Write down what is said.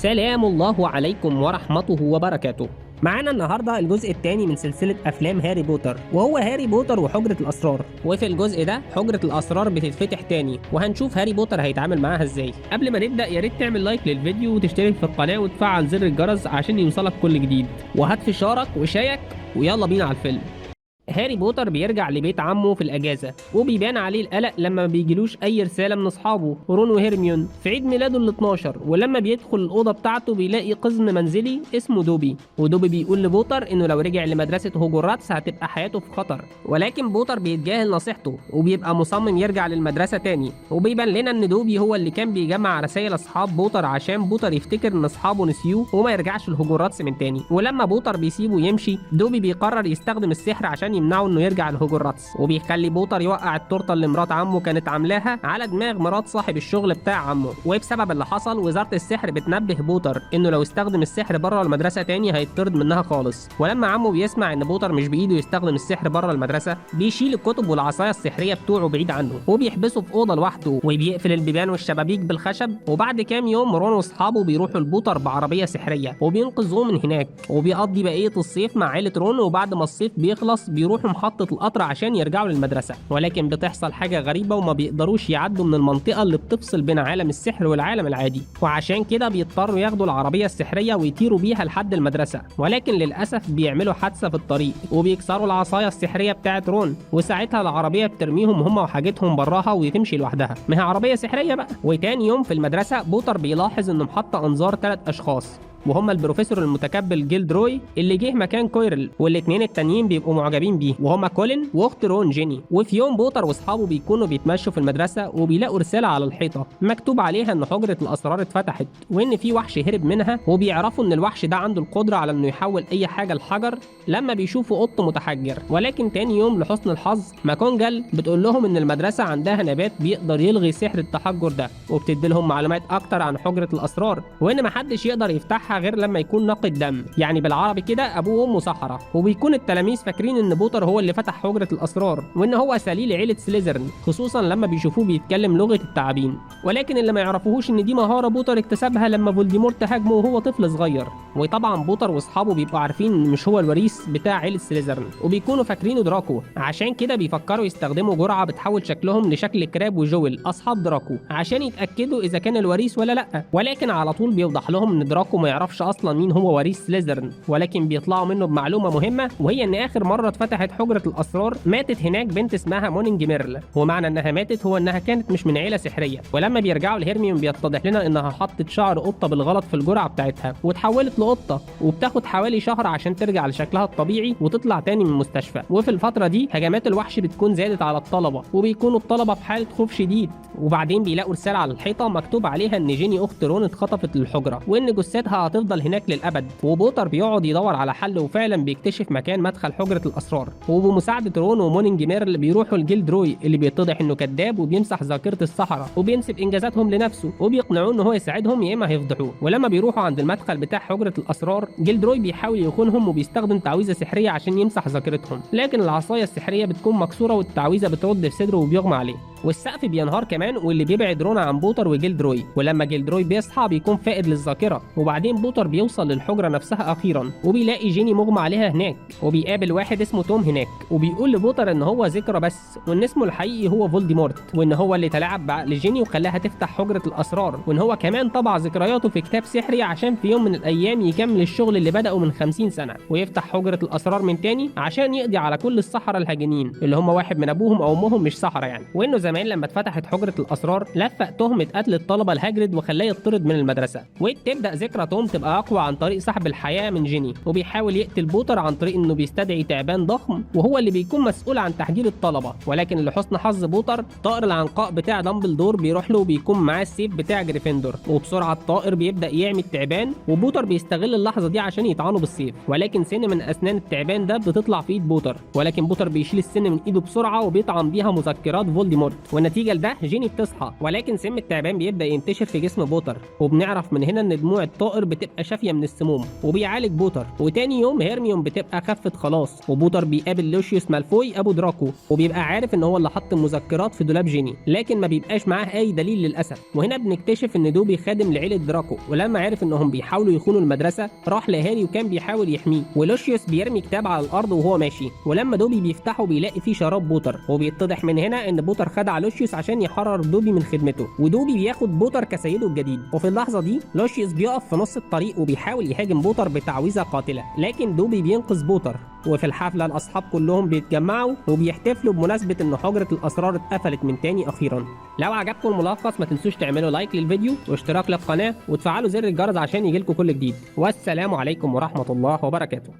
سلام الله عليكم ورحمته وبركاته. معانا النهارده الجزء الثاني من سلسلة افلام هاري بوتر، وهو هاري بوتر وحجره الاسرار. وفي الجزء ده حجره الاسرار بتتفتح تاني، وهنشوف هاري بوتر هيتعامل معاها ازاي. قبل ما نبدا يا ريت تعمل like للفيديو وتشترك في القناة وتفعل زر الجرس عشان يوصلك كل جديد، وهات فشارك وشايك ويلا بينا على الفيلم. هاري بوتر بيرجع لبيت عمه في الاجازة، وبيبان عليه القلق لما ما بيجيلوش اي رسالة من اصحابه رون وهيرميون في عيد ميلاده ال 12. ولما بيدخل الاوضة بتاعته بيلاقي قزم منزلي اسمه دوبي، ودوبي بيقول لبوتر انه لو رجع لمدرسة هوجوراتس هتبقى حياته في خطر، ولكن بوتر بيتجاهل نصيحته وبيبقى مصمم يرجع للمدرسة تاني. وبيبان لنا ان دوبي هو اللي كان بيجمع رسائل اصحاب بوتر عشان بوتر يفتكر ان اصحابه نسيوه وما يرجعش لهوجوراتس من تاني. ولما بوتر بيسيبه يمشي، دوبي بيقرر يستخدم السحر عشان يمنعه انه يرجع لهوجوراتس، وبيخلي بوتر يوقع التورتة اللي مرات عمه كانت عاملاها على دماغ مرات صاحب الشغل بتاع عمه. وبسبب اللي حصل وزارة السحر بتنبه بوتر انه لو استخدم السحر بره المدرسة تاني هيطرد منها خالص. ولما عمه بيسمع ان بوتر مش بايده يستخدم السحر بره المدرسة، بيشيل الكتب والعصايه السحريه بتوعه بعيد عنه وبيحبسه في اوضة لوحده وبيقفل البيبان والشبابيك بالخشب. وبعد كام يوم رون واصحابه بيروحوا لبوتر بعربيه سحريه وبينقذوه من هناك، وبيقضي بقية الصيف مع عيله رون. وبعد ما الصيف بيخلص بيروحوا محطة القطر عشان يرجعوا للمدرسة، ولكن بتحصل حاجة غريبة وما بيقدروش يعدوا من المنطقة اللي بتفصل بين عالم السحر والعالم العادي، وعشان كده بيضطروا ياخدوا العربية السحرية ويطيروا بيها لحد المدرسة. ولكن للأسف بيعملوا حادثة في الطريق وبيكسروا العصاية السحرية بتاعت رون، وساعتها العربية بترميهم هما وحاجتهم براها وتمشي لوحدها، ما هي عربية سحرية بقى. وتاني يوم في المدرسة بوتر بيلاحظ انه محط انظار 3 اشخاص، وهم البروفيسور المتكبر جيلدروي اللي جه مكان كويرل، والاثنين التانيين بيبقوا معجبين بيه وهما كولين واخت رون جيني. وفي يوم بوتر واصحابه بيكونوا بيتمشوا في المدرسة وبيلاقوا رسالة على الحيطة مكتوب عليها ان حجره الاسرار اتفتحت وان في وحش هرب منها، وبيعرفوا ان الوحش ده عنده القدرة على انه يحول اي حاجة لحجر لما بيشوفوا قط متحجر. ولكن تاني يوم لحسن الحظ ماكونجل بتقول لهم ان المدرسة عندها نبات بيقدر يلغي سحر التحجر ده، وبتدي لهم معلومات اكتر عن حجره الاسرار وان محدش يقدر يفتحها غير لما يكون نقي الدم، يعني بالعربي كده ابوه وامه سحره. وبيكون التلاميذ فاكرين ان بوتر هو اللي فتح حجره الاسرار وان هو سليل عيله سليزرن، خصوصا لما بيشوفوه بيتكلم لغة التعابين. ولكن اللي ما يعرفوهوش ان دي مهارة بوتر اكتسبها لما فولديمورت هاجمه وهو طفل صغير. وطبعا بوتر واصحابه بيبقوا عارفين ان مش هو الوريث بتاع عيله سليزرن، وبيكونوا فاكرينه دراكو، عشان كده بيفكروا يستخدموا جرعة بتحول شكلهم لشكل كراب وجويل اصحاب دراكو عشان يتاكدوا اذا كان الوريث ولا لا. ولكن على طول بيوضح لهم ان دراكو ما يعرفش اصلا مين هو وريث سليزرن، ولكن بيطلعوا منه بمعلومة مهمة، وهي ان اخر مرة اتفتحت حجره الاسرار ماتت هناك بنت اسمها مونينج ميرل، ومعنى انها ماتت هو انها كانت مش من عيله سحريه. ولما بيرجعوا لهيرميون بيتضح لنا انها حطت شعر قطة بالغلط في الجرعة بتاعتها واتحولت لقطة، وبتاخد حوالي شهر عشان ترجع لشكلها الطبيعي وتطلع تاني من المستشفى. وفي الفترة دي هجمات الوحش بتكون زادت على الطلبة، وبيكونوا الطلبة في حاله خوف شديد. وبعدين بيلاقوا رسالة على الحيطة مكتوب عليها ان جيني اخت رون اتخطفت للحجره وان جثتها هتفضل هناك للابد. وبوتر بيقعد يدور على حل، وفعلا بيكتشف مكان مدخل حجره الاسرار، وبمساعده رون ومونينج ميرل بيروحوا لجيلدروي اللي بيتضح انه كذاب وبيمسح ذاكره السحرة وبينسب انجازاتهم لنفسه، وبيقنعوه ان هو يساعدهم يا اما هيفضحوه. ولما بيروحوا عند المدخل بتاع حجره الاسرار جيلدروي بيحاول يخونهم وبيستخدم تعويذه سحريه عشان يمسح ذاكرتهم، لكن العصاية السحريه بتكون مكسورة والتعويذه بترد في صدره وبيغمى عليه، والسقف بينهار كمان واللي بيبعد رون عن بوتر وجيلدروي. ولما جيلدروي بيصحى بيكون فائد للذاكرة، وبعدين بوتر بيوصل للحجره نفسها اخيرا وبيلاقي جيني مغمى عليها هناك، وبيقابل واحد اسمه توم هناك، وبيقول لبوتر ان هو ذكرى بس، وان اسمه الحقيقي هو فولديمورت، وان هو اللي تلاعب بعقل جيني وخلاها تفتح حجره الاسرار، وان هو كمان طبع ذكرياته في كتاب سحري عشان في يوم من الايام يكمل الشغل اللي بدأه من 50 سنة ويفتح حجره الاسرار من تاني عشان يقضي على كل السحرة الهجينين اللي هم واحد من ابوهم او امهم مش سحره يعني. وانه زمان لما اتفتحت حجره الاسرار لفق تهمه قتل الطلبة الهاجرد وخلاه يطرد من المدرسة. وتبدا ذكرى توم تبقى اقوى عن طريق سحب الحياة من جيني، وبيحاول يقتل بوتر عن طريق انه بيستدعي تعبان ضخم وهو اللي بيكون مسؤول عن تحجير الطلبة. ولكن لحسن حظ بوتر طائر العنقاء بتاع دامبلدور بيروح له وبيكون معاه السيف بتاع جريفندور، وبسرعة الطائر بيبدا يعمي التعبان، وبوتر بيستغل اللحظة دي عشان يطعنه بالسيف، ولكن سن من اسنان التعبان ده بتطلع في ايد بوتر، ولكن بوتر بيشيل السن من ايده بسرعة وبيطعن بيها مذكرات فولديمورت، والنتيجة لده جيني وجيني بتصحى، ولكن سم التعبان بيبدا ينتشر في جسم بوتر، وبنعرف من هنا ان دموع الطائر بتبقى شافيه من السموم، وبيعالج بوتر. وتاني يوم هيرميون بتبقى خفت خلاص، وبوتر بيقابل لوشيوس مالفوي ابو دراكو، وبيبقى عارف ان هو اللي حط المذكرات في دولاب جيني، لكن ما بيبقاش معاه اي دليل للاسف. وهنا بنكتشف ان دوبي خادم لعيلة دراكو، ولما عرف انهم بيحاولوا يخونوا المدرسة راح لهاري وكان بيحاول يحميه. ولوشيوس بيرمي كتاب على الارض وهو ماشي، ولما دوبي بيفتحه بيلاقي فيه شراب بوتر، وبيتضح من هنا ان بوتر خدع لوشيوس عشان يحرر دوبي من خدمته، ودوبي بياخد بوتر كسيده الجديد. وفي اللحظة دي لوشيوس بيقف في نص الطريق وبيحاول يهاجم بوتر بتعويذه قاتله، لكن دوبي بينقذ بوتر. وفي الحفلة الاصحاب كلهم بيتجمعوا وبيحتفلوا بمناسبة ان حجره الاسرار اتقفلت من تاني اخيرا. لو عجبكم الملخص ما تنسوش تعملوا like للفيديو واشتراك للقناة وتفعلوا زر الجرس عشان يجيلكم كل جديد. والسلام عليكم ورحمة الله وبركاته.